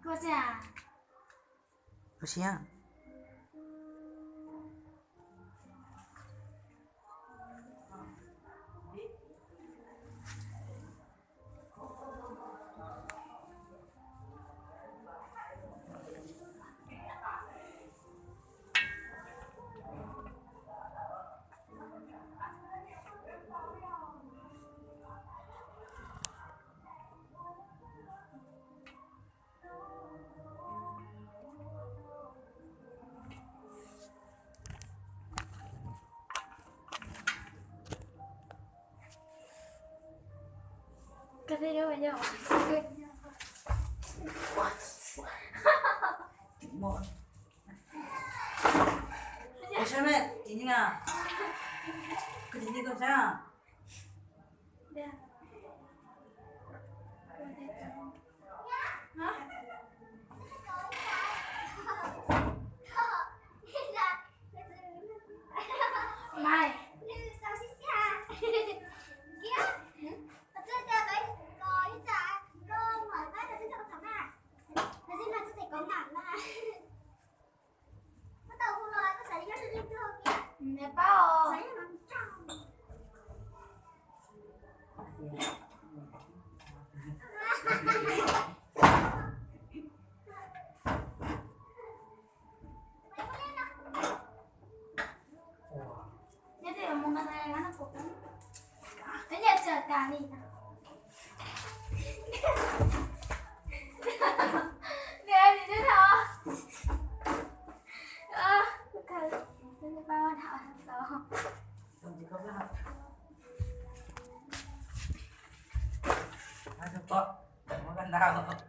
Koj siab. Ua saib, txiv neej, koj txiv neej koj saib. Neb paub. Neb twb yuav mus no, neb nyiam txawm tas li. Neb twb tau. Neb paub dhau tau.